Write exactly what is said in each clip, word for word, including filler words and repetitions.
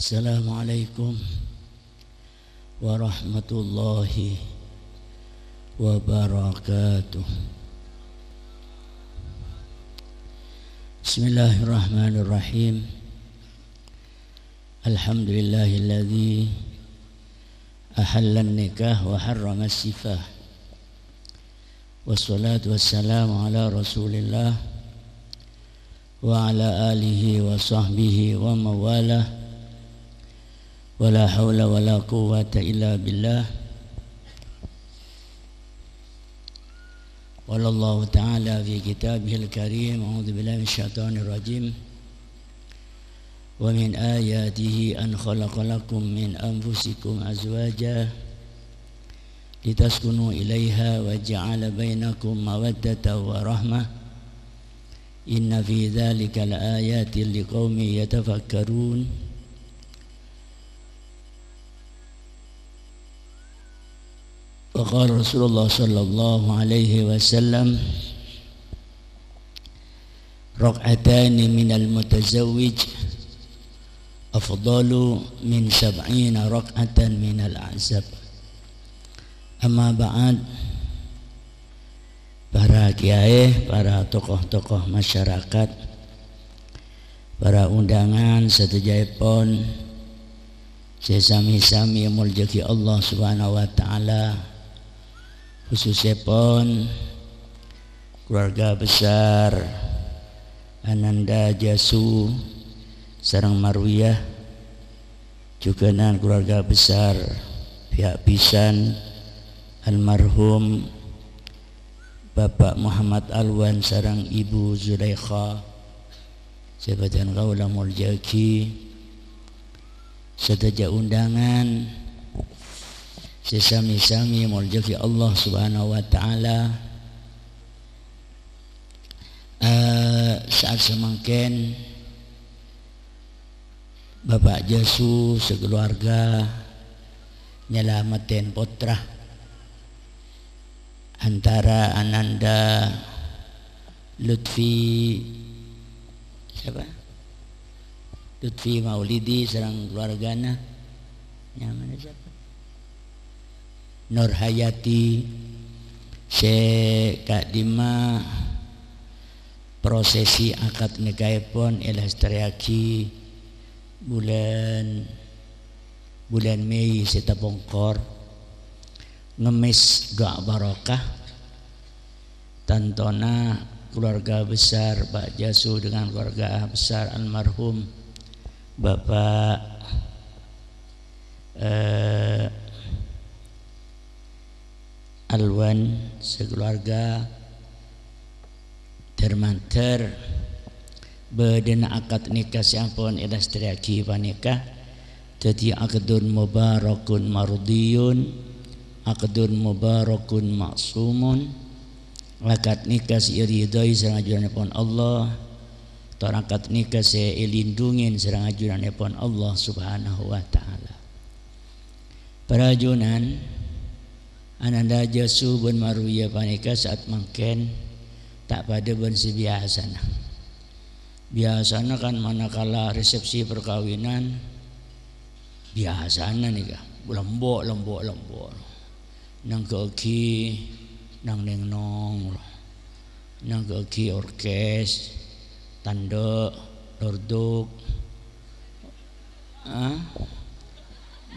Assalamualaikum warahmatullahi wabarakatuh. Bismillahirrahmanirrahim. Alhamdulillahilladzi ahallan nikah wa harrama sifah. Wassalatu wassalamu ala Rasulillah wa ala alihi wa sahbihi wa mawalah. Wa la haula wa la quwwata illa billah. Qala Allahu ta'ala fi kitabihil karim, a'udzu billahi minasyaitonir rajim. Wa min ayatihi an khalaqa lakum min anfusikum azwaja litaskunu ilaiha wa ja'ala bainakum mawaddatan wa rahmah. Inna fi dzalika laayatin liqaumin yatafakkarun. Wa qala Rasulullah sallallahu alaihi wasallam, "Rak'atani minal mutazawwij afdalu min sab'ina rak'atan minal a'zab." Amma ba'd, para kiyaè, para tokoh-tokoh masyarakat, para undangan sadhâjâèpon sè sami-sami èmoljâ'aghi Allah Subhanahu wa Ta'ala, khususèpon keluarga besar Ananda Jasu sareng Marwiyah, jhughân keluarga besar pihak bhisan almarhum Bapak Muhammad Alwan sareng Ibu Zulaikha, sè bhâdhân kaulâ moljâ'aghi, sadhâjâ undangan sè sami-sami èmoljâ'aghi Allah Subhanahu wa Ta'ala. Eh, saat samangkèn, Bapak Jasu sakeluarga nyalameddhi pottra antara Ananda Lutfi, sapa? Lutfi Maulidi sareng keluargana. Nyamana sapa? Nur Hayati, sè ka'dimma prosesi akad nikaèpon èlestarèyaghi bulân, bulân Mei sè tapongkor, ngemmès du'a barokah, tantona keluarga besar Pak Jasu dengan keluarga besar almarhum Bapak, eh, Alwan sakeluarga, dhâr-mandhâr bâdâna akad nikah sè ampon èlestarèyaghi panèka dhâddhi aqdun mubarakun mardiyun, aqdun mubarakun ma'sumun, akad nikah sè èridhoi sareng ajunan èpon Allah, tor akad nikah sè èlindhungè sareng ajunan èpon Allah Subhanahu wa Ta'ala. Para ajunan, Ananda Jasu bân Marwiyah panèka saat mangkèn ta' padâ bân sè biyasana. Biyasana kan manakala resepsi perkawinan, biyasana nèka, lembo', lembo', lembo'. Nangghâ'aghi nang-nèng-nong, nangghâ'aghi orkes, tandhâ', dorduk, ah,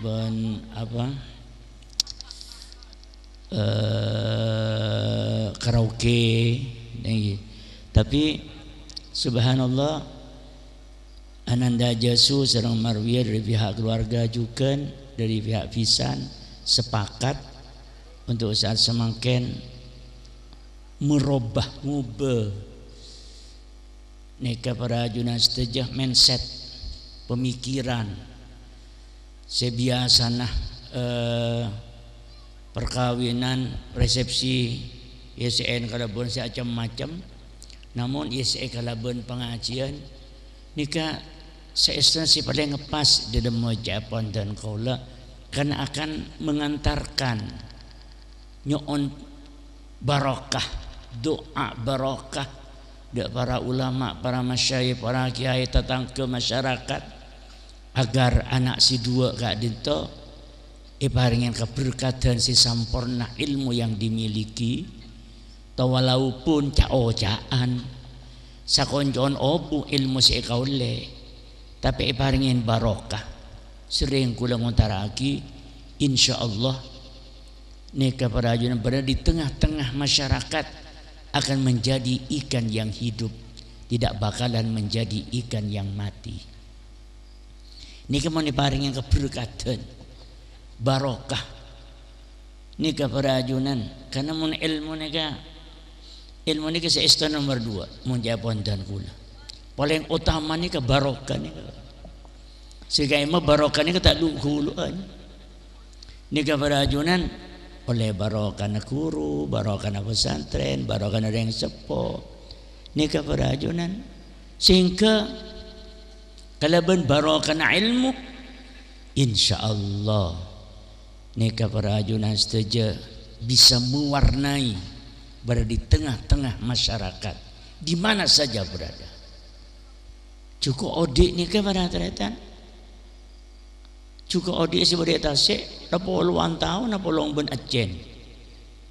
bân apa, eh, karaoke, ngghi. Tapi, subhanallah, Ananda Jasu sareng Marwiyah dari pihak keluarga jhughân, dari pihak bhisan, sepakat untuk saat samangkèn merubah, ngubah nèka para ajunan sadhâjâ mindset, pemikiran sè biyasana, eh, perkawinan, resepsi, èyessè'è kalabân sè acem-macem, namong èyessè'è kalabân pangajiyân, nèka saèstona sè palèng pas dâlem oca'èpon dhân kaulâ, karena akan mengantarkan nyo'on barokah, du'a barokah dâ' para ulama, para masyayikh, para kiyaè, tatangghâ, masyarakat. Agar ana' sè duwâ' ka'dinto èparèngè kaberkadhân sè samporna èlmo yang dimiliki, ta' walaupun ca'-oca'an, sakonco'an obu' èlmo sè èkaollè, tapè èparèngè barokah. Serrèng kaulâ ngontara'aghi, insyaallah, nèka para ajunan berada di tengah-tengah masyarakat akan menjadi ikan yang hidup, tidak bakalan menjadi ikan yang mati. Nèka mon èparèngè kaberkadhân, barokah. Nèka para ajunan, karna mon èlmo nèka, èlmo nèka saèstona nomer dua, mon ca'èpon dhân kaulâ. Palèng otama nèka barokah nèka. Sè ka'imma barokah nèka ta' lu-ghulu'ân. Nèka para ajunan, ollè barokana ghuru, barokana pesantren, barokana rèng seppo. Nèka para ajunan, sehingga kalabân barokana èlmo, insyaallah, nèka para ajunan sadhâjâ bisa mewarnai, berada di tengah-tengah masyarakat, di mana saja berada. Jhuko' odi' nèka para tarètan. Jhuko' odi' sè bâdâ è tasè', la polowan taon, la polong bân accèn.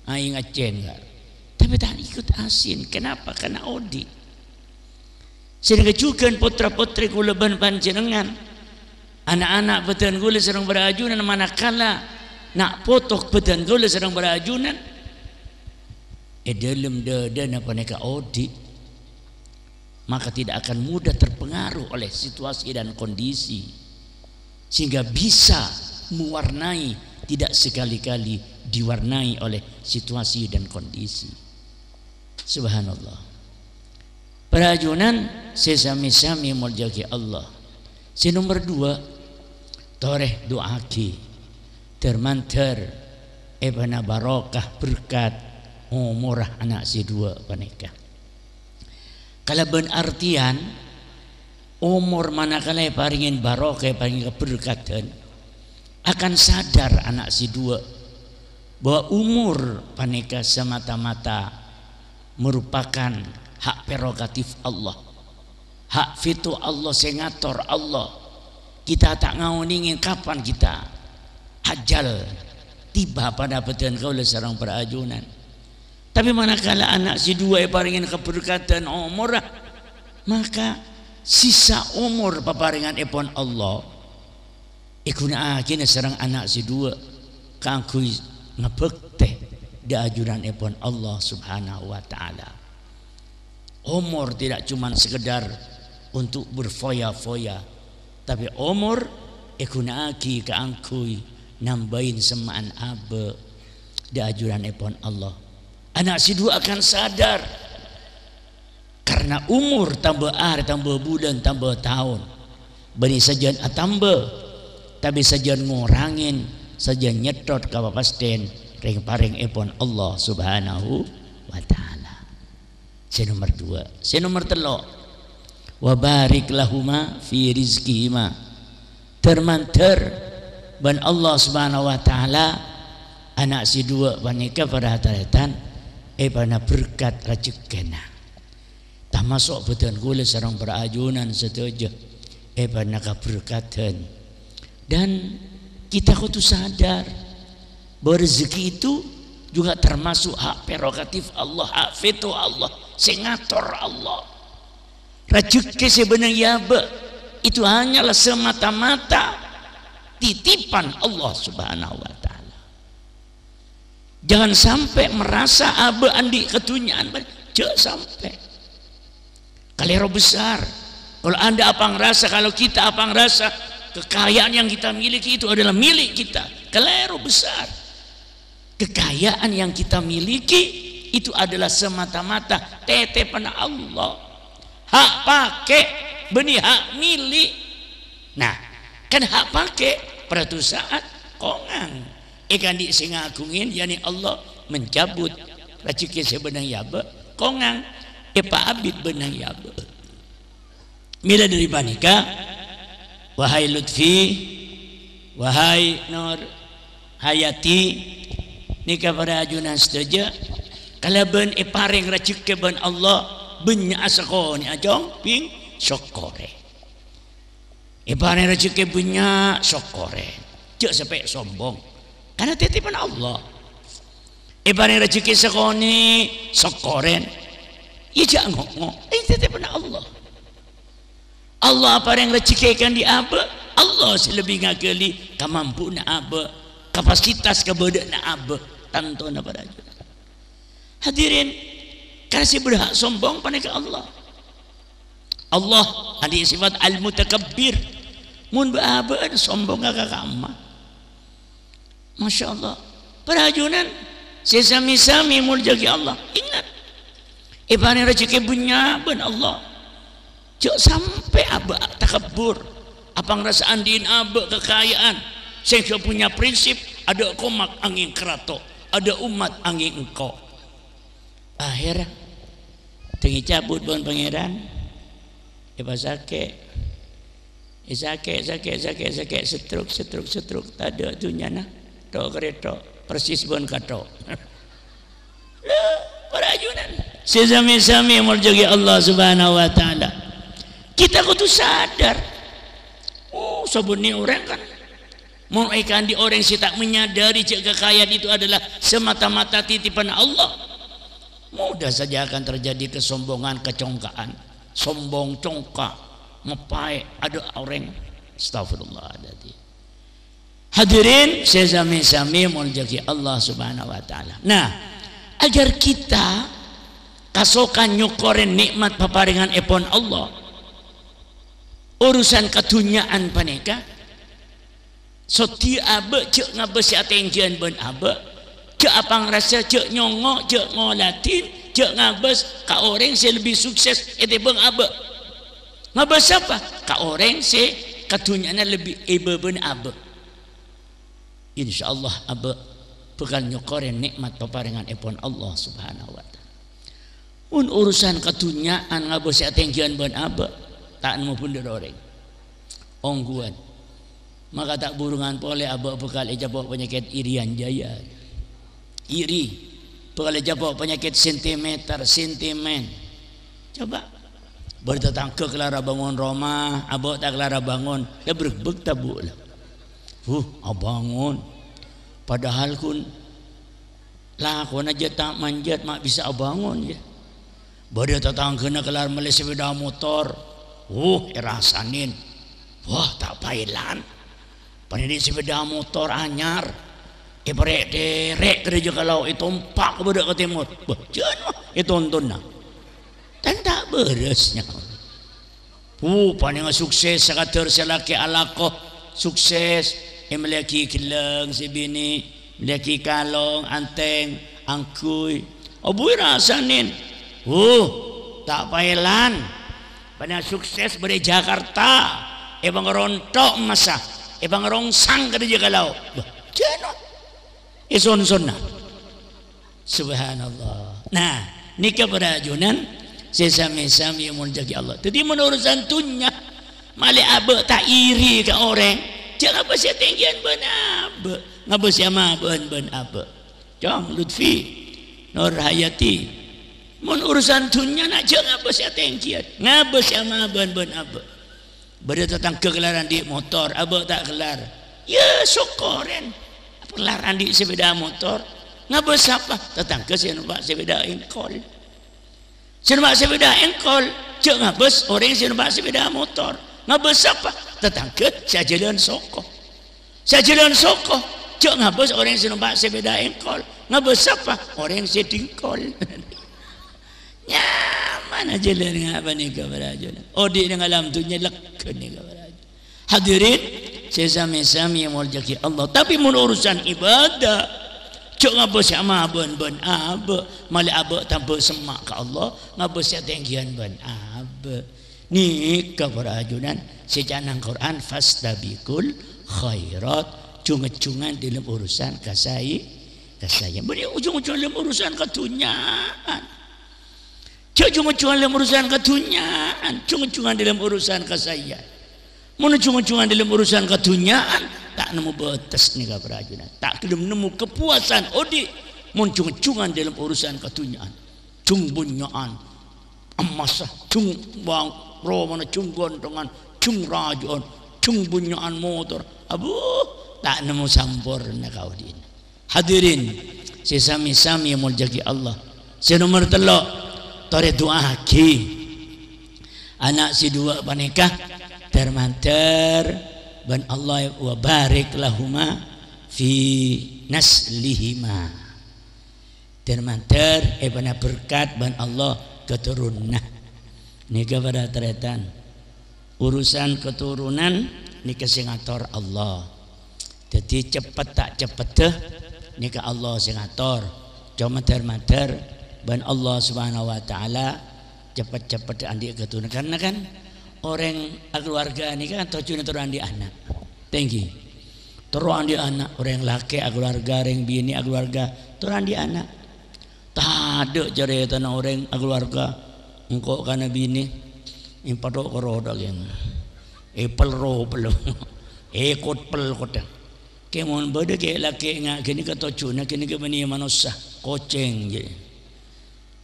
Aèng accèn, Kak. Tapè ta' ikut asin. Kenapa? Karena odi'. Sehingga jhughân potra-potri kaulâ bân panjhennengngan, ana'-ana' bâdân kaulâ sareng para ajunan, manakala na' poto bâdân kaulâ sareng para ajunan, è dhâlem dhâdhâna panèka odi', maka tidak akan mudah terpengaruh oleh situasi dan kondisi, sehingga bisa mewarnai, tidak sekali-kali diwarnai oleh situasi dan kondisi. Subhanallah. Para ajunan sè sami-sami èmoljâ'aghi Allah. Sè nomer dua, torè du'aaghi, dhâr-mandhâr èbâna barokah berkat omorra ana' sè duwâ' panèka. Kalabân artèyan, omor manakala èparèngè barokah, èparèngè kaberkadhân, akan sadar ana' sè duwâ' bahwa umur panèka semata-mata merupakan hak prerogatif Allah, hak veto Allah, sè ngator Allah. Kita ta' ngaonèngè kapan kita ajal tiba pada bâdân kaulâ sareng para ajunan. Tapè manakala ana' sè duwâ' èparèngè kaberkadhân omorra, maka sisa omor paparèngannèpon Allah èghuna'aghina sareng ana' sè duwâ' kaangghuy ngabhâktè dhâ' ajunannèpon Allah Subhanahu wa Ta'ala. Omor tidak cuman sekedar untuk berfoya-foya, tapè omor èghuna'aghi kaangghuy nambâi semma'an abâ' dhâ' ajunannèpon Allah. Ana' sè duwâ' akan sadar, karna omor tambâ arè, tambâ bulân, tambâ taon. Bânnè sajân atambâ, tapè sajân ngorangè, sajân nyètthot ka papastèn rèng-parèngèpon Allah Subhanahu wa Ta'ala. Sè nomer dua. Sè nomer tello', "Wa barik lahuma fi rizqihima." Dhâr-mandhâr bân Allah Subhanahu wa Ta'ala ana' sè duwâ' panèka para tarètan èbâna berkat rajhekkèna. Tamaso' bâdân kaulâ sareng para ajunan sadhâjâ èbâna kaberkadhân. Dan kita kudu sadar bahwa rezeki itu juga termasuk hak prerogatif Allah, hak veto Allah, sè ngator Allah. Rajhekkè sè bânnè è abâ' itu hanyalah semata-mata titipan Allah Subhanahu wa Ta'ala. Jangan sampai merasa abâ' andi' kadhunnya'an, jhâ' sampè'. Kalèro besar. Kalau Anda apangrasa, kalau kita apangrasa, kekayaan yang kita miliki itu adalah milik kita. Kalèro besar. Kekayaan yang kita miliki itu adalah semata-mata tètèpanna Allah. Hak pakè, bânnè hak milik. Nah, kan hak pakè, pratu sa'at kongang. Èkandi' sè ngaghungè, ya'ni Allah mencabut rajhekkè sè bânnè è abâ', kongang. Èpaabit bânnè è abâ'. Mèla dhâri panèka, wahai Lutfi, wahai Nur Hayati, nèka para ajunan sadhâjâ, kalabân èparèng rajhekkè bân Allah, bânnya'a sakonè'a, Cong, Bhing, sokkorè. Èparèng rajhekkè bânnya', sokkorè. Jhâ' sampè' sombong. Karna tètèppanna Allah. Èparèng rajhekkè sakonè', sokkorè. Iyâ jhâ' ngo-ngo. Iyâ tètèppanna Allah. Allah aparèng rajhekkè èkaandi' abâ', Allah sè lebbi ngaghâli kamampuanna abâ', kapasitas kabâdâ'ânna abâ', tantona para ajunan. Hadirin, karna sè berhak sombong panèka Allah. Allah andi' sifat al-mutakabbir. Mon bâ'-abâ'ân sombongnga ka kamma. Masya Allah. Para ajunan sè sami-sami èmoljâ'aghi Allah. Ingat, èparèng rajhekkè bânnya' bân Allah. Jhâ' sampè' abâ' takabbur, apangrasa andi'na abâ' kakaja'an, sehingga punya prinsip, "Adâ' komak angèng karato, adâ' ommat angèng engko'." Akhèrra, dângè cabut bân Pangèran, èpasakè'. Èsakè', sakè', sakè', sakè', setruk, setruk, setruk, tadâ' dhunnyana, tho'-karètho', persis bân katho'. Lho, para ajunan sè sami-sami èmoljâ'aghi Allah Subhanahu wa Ta'ala. Kita kodhu sadar. Oh, sabânnè orèng kan, mon èkaandi' orèng sè ta' menyadari jhâ' kakaja'an itu adalah semata-mata titipan Allah, mudah saja akan terjadi kesombongan, kecongka'an, sombong, congka', mapaè', adâ' orèng. Astagfirullahaladzim. Hadirin sè sami-sami èmoljâ'aghi Allah Subhanahu wa Ta'ala. Nah, agar kita kasokan nyokkorè nè'mat paparèngan èpon Allah, urusan kadhunnya'an panèka, sodhi abâ' jhâ' ngabâs sè atènggiyân bân abâ', jhâ' apangrasa, jhâ' nyongngo', jhâ' ngoladhin, jhâ' ngabâs ka orèng sè lebbi sukses ètèmbhâng abâ'. Ngabâs sapa? Ka orèng sè kadhunnya'anna lebbi èbâbâna abâ'. Insyaallah abâ' bhâkal nyokkorè nè'mat paparèngan èpon Allah Subhanahu wa Ta'ala. Mon urusan kadhunnya'an ngabâs sè atènggiyân bân abâ', ta' nemmo bhendher orèng. Ongghuwân. Maka ta' burungan polè abâ' bhâkal ècapo' panyakèt irian jaya. Iri. Bhâkal ècapo' panyakèt sentimeter, sentimen. Coba. Bâdâ tatangghâ kellar abângon roma, abâ' ta' kellar abângon. La bhârâmbhâk ta', Bu', la? Huh, abângon. Padahal ghun lakona jhât ta' manjhât ma' bisa abângon, yâ. Bâdâ tatangghâna kellar mellè sepeda motor. Huh, èrasanè. Wah, ta' paèlan. Panèka sepeda motor anyar, èparè'-èrè' ka dâjâ ka lao', ètompa' ka bâdâ ka tèmor. Bâh, jhân, wah, ètontonna. Tan ta' bârâs, nya. Hu, panèka sukses sakadâr sè lakè alako. Sukses, èmellèyaghi ghellâng sè binè', mellèyaghi kalong, antèng, angghuy. Abu èrasanè. Hu, ta' paèlan. Panèka sukses bâdâ è Jakarta, èpangarontho' emmassa, èpangarongsang ka dâjâ ka lao'. Bâh, jhân, wah. Èsonsonna. Subhanallah. Nah, nèka para ajunan sè sami-sami èmoljâ'aghi Allah. Dhâddhi, mon urusan dhunnya, malè abâ' ta' iri ka orèng. Jhâ' ngabâs sè atènggiyân bân abâ', ngabâs sè amabâ'ân bân abâ'. Cong Lutfi, Nur Hayati, mon urusan dhunnya, na', jhâ' ngabâs sè atènggiyân, ngabâs sè amabâ'ân bân abâ'. Bâdâ tatangghâ kellar andi' motor, abâ' ta' kellar. Yâ, sokkorè. Kellar andi' sepeda motor. Ngabâs sapa? Tatangghâ sè nompa' sepeda èngkol. Sè nompa' sepeda èngkol, jhâ' ngabâs orèng sè nompa' sepeda motor. Ngabâs sapa? Tatangghâ sè ajhâlân soko. Sè ajhâlân soko, jhâ' ngabâs orèng sè nompa' sepeda èngkol. Ngabâs sapa? Orèng sè dhingkol. Nyaman ajhâlân nga' panèka, para ajunan. Odi' neng alam dhunnya lèghâ nèka, para ajunan. Hadirin sè sami-sami èmoljâ'aghi Allah. Tapè mon urusan ibadah, jhâ' ngabâs sè amabâ'ân bân abâ', malè abâ' tambâ semma' ka Allah, ngabâs sè atènggiyân bân abâ'. Nèka, para ajunan, sè ècanang Qur'an, "Fastabiqul khairat." Jung-ngejjungan dâlem urusan kasai-, kasaèyan. Bânnè jung-ngejjungan dâlem urusan kadhunnya'an. Jhâ' jung-ngejjungan dâlem urusan kadhunnya'an, jung-ngejjungan dâlem urusan kasaèyan. Mon jung-ngejjungan dâlem urusan kadhunnya'an, ta' nemmo bâtes nèka, para ajunan. Ta' ghellem nemmo kapuasan odi' mon jung-ngejjungan dâlem urusan kadhunnya'an. Jung bânnya'an, emmassa, jung bang-, romana, jung ghânthengngan, jung rajâ'ân, Jhung bânnya'an motor. Abbhu, ta' nemmo samporna kaodi'na. Hadirin, sè sami-sami èmoljâ'aghi Allah. Sè nomer tello', torè du'aaghi. Ana' sè duwâ' panèka, dâr-mandâr bân Allah, wa barik lahuma fi naslihima. Dâr-mandâr èbâna berkat bân Allah keturunanna. Nèka para tarètan. Urusan keturunan nèka sè ngator Allah. Dhâddhi, ceppet ta' ceppeddhâ nèka Allah sè ngator. Coma dâr-mandâr bân Allah Subhanahu wa Ta'ala ceppet-ceppet andi' keturunan. Karena kan orèng akaluarga nèka kan tojjhuna terro andi' ana'. Tèngghi. Terro andi' ana', orèng lakè' akaluarga, orèng binè' akaluarga, terro andi' ana'. Tadâ' carètana orèng akaluarga, engko' kana binè, èpatho' karo tha' kèng. Èpèl-ropèl. Èkot-pel kottha. Kèng mon bâdâ kè' lakè' nga' ghânèka tojjhuna ghânèka bânnè manossa, kocèng, jâ.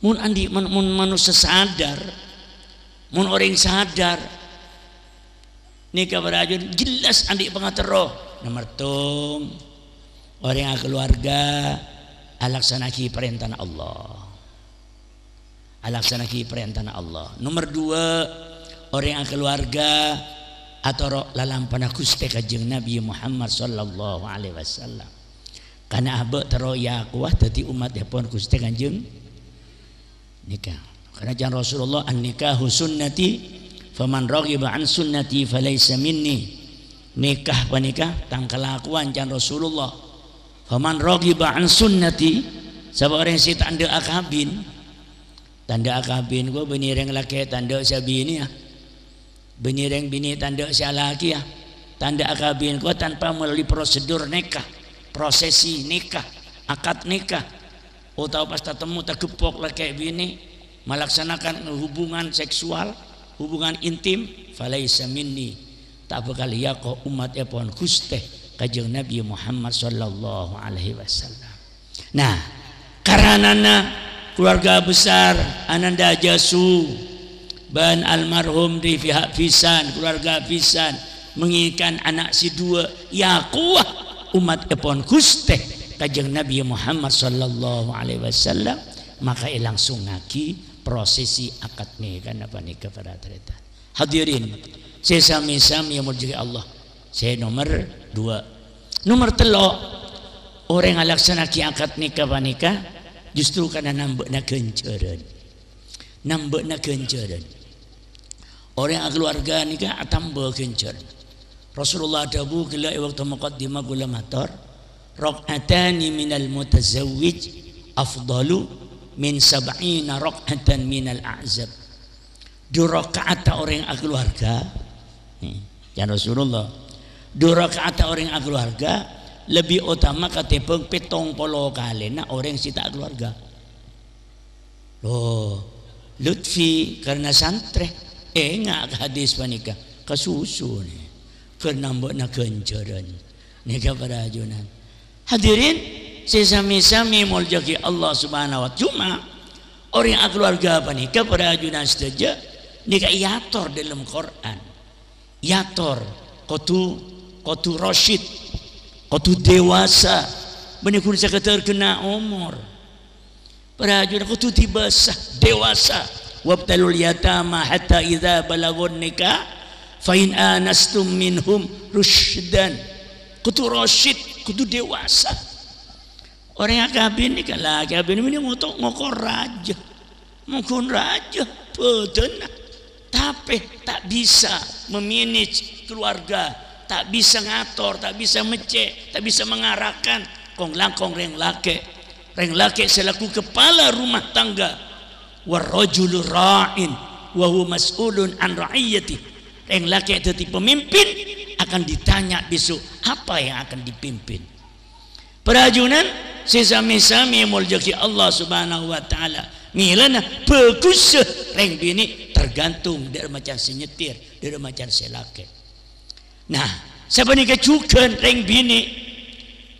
Mon andi', mon, mon manossa sadar, mon orèng sadar, nèka para ajunan jelas andi' pangaterro. Nomer tong, orèng akaluarga alaksana'aghi parèntana Allah. Alaksana'aghi parèntana Allah. Nomer duwâ', orèng akaluarga atoro' lalampana Ghustè Kanjeng Nabi Muhammad sallallahu alaihi wasallam. Kana abâ' terro èakowa dhâddhi ommattèpon Ghustè Kanjeng nèka. Karena can Rasulullah, "An-nikahu sunnati, faman raghiba an sunnati falaisa minni." Nikah panèka tang kalakowan can Rasulullah. "Faman raghiba an sunnati," sapa orèng sè ta' endâ' akabin. Ta' endâ' akabin, ko bânnè rèng lakè' ta' endâ' sè abinèya. Bânnè rèng binè' ta' endâ' sè alakèya, ta' endâ' akabin kowa tanpa melalui prosedur nikah, prosesi nikah, akad nikah, otabâ pas tatemmo tageppok lakè' binè' malaksanakan hubungan seksual, hubungan intim, falaisa minni, ta' bhâkal èako ommattèpon Ghustè Kanjeng Nabi Muhammad sallallahu alaihi wasallam. Nah, karanana keluarga besar Ananda Jasu bân almarhum Rifi Hafisan, keluarga Hafisan, menginginkan ana' sè duwâ' èakowa ommattèpon Ghustè Kanjeng Nabi Muhammad sallallahu alaihi wasallam, maka èlangsungngaghi prosesi akad nikana panèka, para tarètan. Hadirin sè sami-sami èmoljâ'aghi Allah. Sè nomer duwâ'. Nomer tello', orèng alaksana'aghi akad nikah panèka justru kana nambâ'na ghânjhârân. Nambâ'na ghânjhârân. Orèng akaluarga nèka atamba ghânjhârân. Rasulullah adhâbu ghellâ' è bâkto muqaddimah kaulâ mator, "Rak'atani minal mutazawwij afdalu min sab'ina rak'atan minal a'zab." Du raka'atta orèng akaluarga, nè, can Rasulullah. Du raka'atta orèng akaluarga lebbi otama katèmbhâng pèttong polo kalèna orèng sè ta' akaluarga. Loh, Lutfi karena santrè, enga' ka hadis panèka, kasusu, nè, ghân nambâ'na ghânjhârân. Nèka para ajunan. Hadirin sè sami-sami èmoljâ'aghi Allah Subhanahu wa Ta'ala. Coma, orèng akaluarga panèka, para ajunan sadhâjâ, nèka èator dâlem Qur'an. Èator, kodhu, kodhu rasyid, kodhu dewasa. Bânnè ghun sakadhâr ghenna' omor. Para ajunan kodhu dibâsa, dewasa. "Wabtalul yatama hatta idza balagun nikah, fa in anastum minhum rusydan." Kodhu rasyid, kodhu dewasa. Orèng akabin nèka la akabin mènè ngoto-, ngokor rajâ. Mongghun rajâ bhâdhânna. Tapè ta' bisa memanage keluarga, ta' bisa ngator, ta' bisa meccè', ta' bisa mengarahkan. Kong-langkong rèng lakè', rèng lakè' selaku kepala rumah tangga. "War rajulu ra'in wa huwa mas'ulun an ra'iyyati." Rèng lakè' dhâddhi pemimpin akan ditanya besok apa yang akan dipimpin. Para ajunan sè sami-sami èmoljâ'aghi Allah Subhanahu wa Ta'ala. Mèlana bhâghussa rèng binè' tergantung dâri macem sè nyetir, dâri macem sè lakè'. Nah, sapanèka jhughân rèng binè'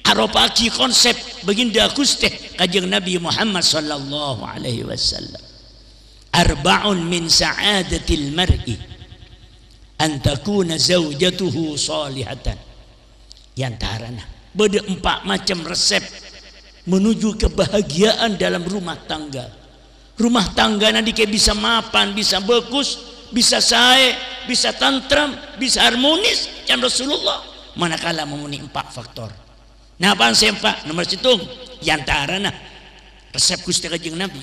aropa'aghi konsep baginda Ghustè Kanjeng Nabi Muhammad sallallahu alaihi wasallam. "Arba'un min sa'adatil mar'i." An takuna zaujatuhu shalihatan. È antarana bâdâ empa' macem resep menuju kebahagiaan dalam rumah tangga. Rumah tangga nanti kayak bisa mapan, bisa bagus, bisa saè, bisa tantram, bisa harmonis, can Rasulullah. Manakala memenuhi empa' faktor. Napa sè empa'? Nomor sèttong, è antarana resep Ghustè Kanjeng Nabi,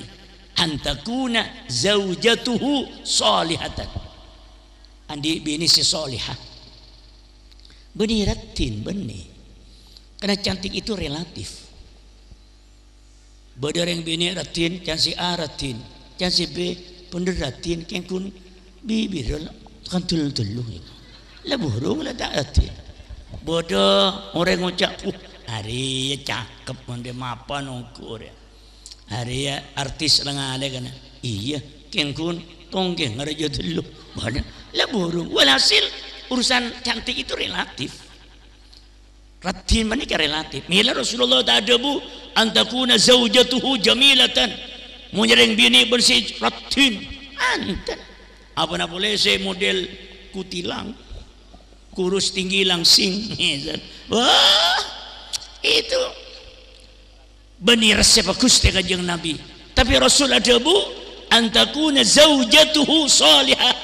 "An takuna zaujatuhu shalihatan." Andi' binè sè shalihah. Bânnè raddhin, bânnè. Karena cantik itu relatif. Bâdâ rèng binè raddhin, can sè A raddhin, can sè B bhender raddhin, kèng ghun bibirra la kandel tello. La burung la ta' raddhin. Bâdâ orèng ngoca', "Uh, arèya cakep, mon dâ' mapan ongghu rèya. Arèya artis la ngalè kana." Iyâ, kèng ghun tonggheng arèya tello. Bâdâ, la burung. Walhasil, urusan cantik itu relatif. Raddhin panèka relatif. Mèla Rasulullah ta' adhâbu, "An takuna zaujatuhu jamilatan." Mon nyarèng binè bân sè raddhin. Enten. Apana polè sè model kutilang. Kurus tinggi langsing. Wah, itu bânnè resep Ghustè Kanjeng Nabi. Tapè Rasul adhâbu, "An takuna zaujatuhu shalihah."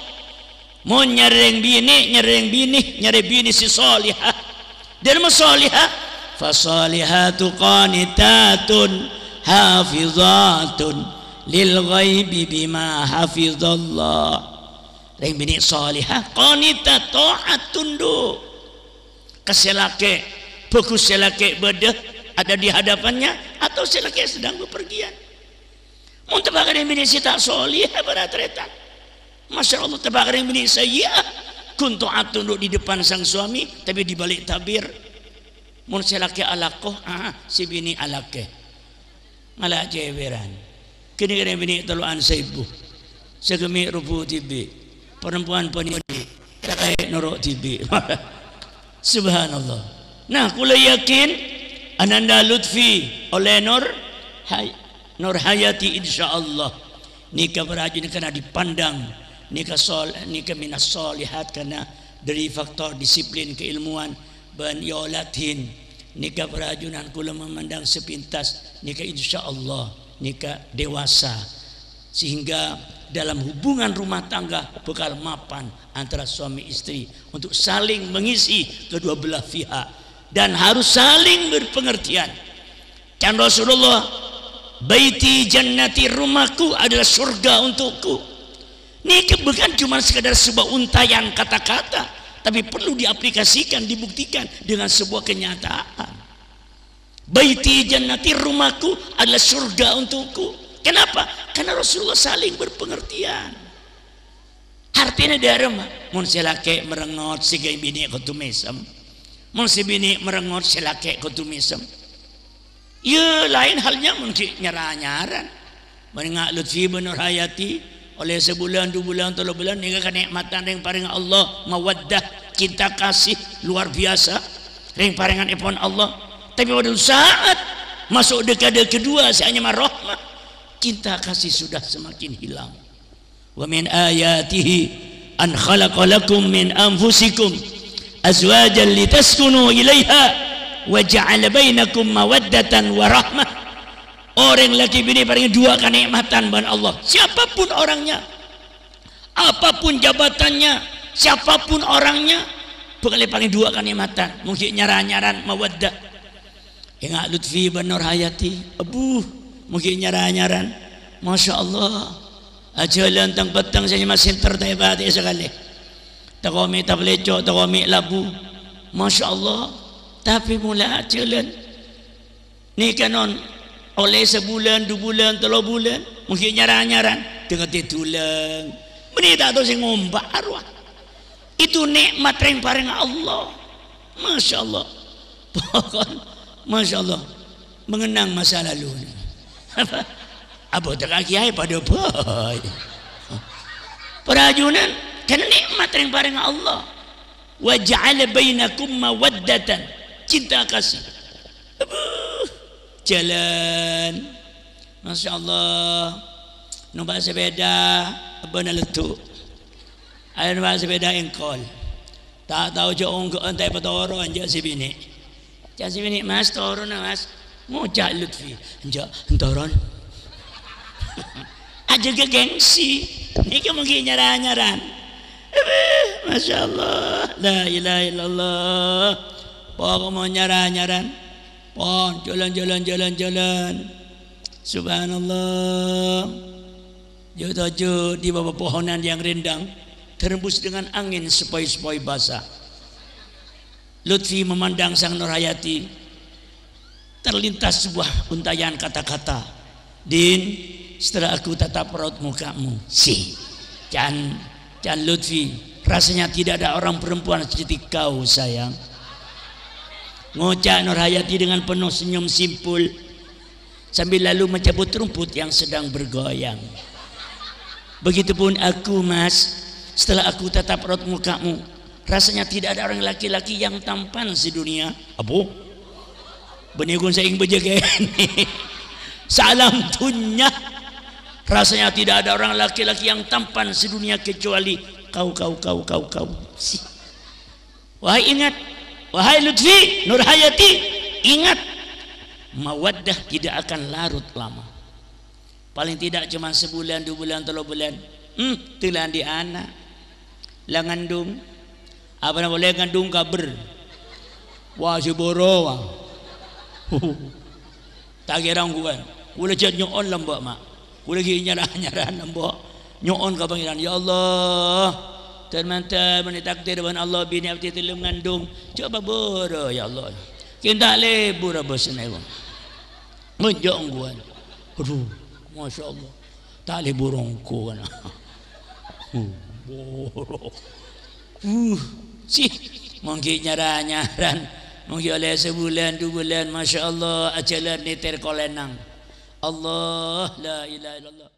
Mon nyarèng binè, nyarèng binè, nyarè binè sè shalihah. Dâlem shalihah, "Fashalihatu qanitatun hafizatun lil ghaibi bima hafizallah." Rèng binè shalihah, qanitat, taat, tunduk. Ka sè lakè', bagus sè lakè' bâdâ, ada di hadapannya, atau sè lakè' sedang bepergian. Mon teppa' ka rèng binè sè ta' shalihah, para tarètan. Masya Allah, teppa' ka rèng binè sayyi'ah. Ghun taat tunduk di depan sang suami, tapi di balik tabir. Mon sè lakè' alako, ah, sè binè alakè. Ngala' cèwèran. Kènè' rèng binè' tello'an saèbu. Sè ghâmè' robu dhibi'. Perempuan panèka ta' kaè noro' dhibi'. Subhanallah. Nah, kaulâ yakin Ananda Lutfi ollè Nur Hay-, Nur Hayati, insyaallah. Nèka para ajunan karena dipandang nèka sol-, nèka minas sholihat karena dari faktor disiplin keilmuan bân yolatin. Nèka para ajunan kaulâ memandang sepintas nèka insyaallah nèka dewasa, sehingga dalam hubungan rumah tangga bakal mapan antara suami istri untuk saling mengisi kedua belah pihak dan harus saling berpengertian. Can Rasulullah, "Baiti jannati, rumahku adalah surga untukku." Nèka bukan cuma sekedar sebuah untaian kata-kata, tapi perlu diaplikasikan, dibuktikan dengan sebuah kenyataan. "Baiti jannati, rumahku adalah surga untukku." Kenapa? Karena Rasulullah saling berpengertian. Artèna dâremma, mon sè lakè' marengngot, sè ghâ-, binè' kodhu mèsem. Mon sè binè' marengngot, sè lakè' kodhu mèsem. Iyâ, laèn halnya mon ghi' nyar-anyaran. Bân Nga' Lutfi bân Nur Hayati, ollè sabulân, du bulân, tello bulân, nèka kanè'matan rèng parèngnga Allah, mawaddah, cinta kasih luar biasa, rèng parèngannèpon Allah. Tapè bâdâ saat maso' dekade kedua sè anyama rahmah, cinta kasih sudah semakin hilang. "Wa min ayatihi an khalaqa lakum min anfusikum azwajan litaskunu ilaiha wa ja'ala bainakum mawaddatan wa rahmah." Orèng lakè binè' èparèngè dua kanè'matan bân Allah. Siapapun orangnya, apapun jabatannya, siapapun orangnya, bhâkal èparèngè dua kanè'matan. Mon ghi' nyar-anyaran mawaddah. È Nga' Lutfi bân Nur Hayati, abbhu, mon ghi' nyar-anyaran. Masya Allah. Ajhâlân tang-pettang sè nyama senter ta' èpatè'è sakalè. Tako' mè' tapalèco', tako' mè' labu. Masya Allah. Tapè mola ajhâlân. Nèka non, ollè sabulân, du bulân, tello bulân, mon ghi' nyar-anyaran, dengngèdè dhulâng. Bânnè ta' tao sè ngompa' arowa. Itu nè'mat rèng parèngnga Allah. Masya Allah. Pokok, Masya Allah. Mengenang masa lalu. Apa? Abâ' ta' ka kiyaè padâ bhâi. Para ajunan, kan nè'mat rèng parèngnga Allah. "Wa ja'ala bainakum mawaddatan." Cinta kasih. Abbhu, jhâlân. Masya Allah. Numpak sepeda, abbâna leddu. Ayo numpak sepeda engkol. Ta' tao jhâ' ongghâ'ân ta' èpatoro' enjâ' sè binè'. Jhâ' sè binè', "Mas, toronna, Mas." Ngoca' Lutfi, "Enjâ', èntoron." Ajâgâ gengsi. Nèka mon ghi' nyar-anyaran. Aduh, Masya Allah. La ilaha illallah. Pokok mon nyar-anyaran. Pon, jalan, jalan, jalan, jalan. Subhanallah. Jâ-, tajâ' di bawah pepohonan yang rindang, terembus dengan angin sepoi-sepoi basah. Lutfi memandang sang Nurhayati, terlintas sebuah untaian kata-kata. "Din, setelah aku tatap raut mukamu." Si. Can, can Lutfi, rasanya tidak ada orang perempuan seperti kau, sayang. Ngoca' Nurhayati dengan penuh senyum simpul. Sambil lalu mencabut rumput yang sedang bergoyang. "Begitupun aku, Mas. Setelah aku tatap raut mukamu, rasanya tidak ada orang laki-laki yang tampan sedunia." Apo? Bânnè ghun sè èngbâjâ kènè'. Saalam dhunnya. "Rasanya tidak ada orang laki-laki yang tampan sedunia kecuali kau, kau, kau, kau, kau." Si. Wahai ingat, wahai Lutfi, Nurhayati, ingat, mawaddah tidak akan larut lama. Paling tidak cuma sebulan, dua bulan, tello bulan. Hmm, tèlan di ana'. La ngandung. Apana polè ngandung kabher. Wah, sè boro, wah. Ta' kèra ongghuwân. Kaulâ jhât nyo'on lambâ', Ma'. Kaulâ ghi' nyar-anyaran lambâ'. Nyo'on ka Pangèran, "Ya Allah, dâr-mandâr mon ètakdir bân Allah binè' abdhi tellung ngandung, jhâ' paboro, ya Allah." Kèng ta' lebur abâsna, Bang. Ngonjhuk ongghuwân. Aduh, Masya Allah. Ta' lebur ongghuwân. Boro. Uh, sih, mon ghi' nyar-anyaran. Mon ghi' ollè sabulân, dubulân, Masya Allah, ajhâlân nètèr kolènang. Allah, la ilaha illallah.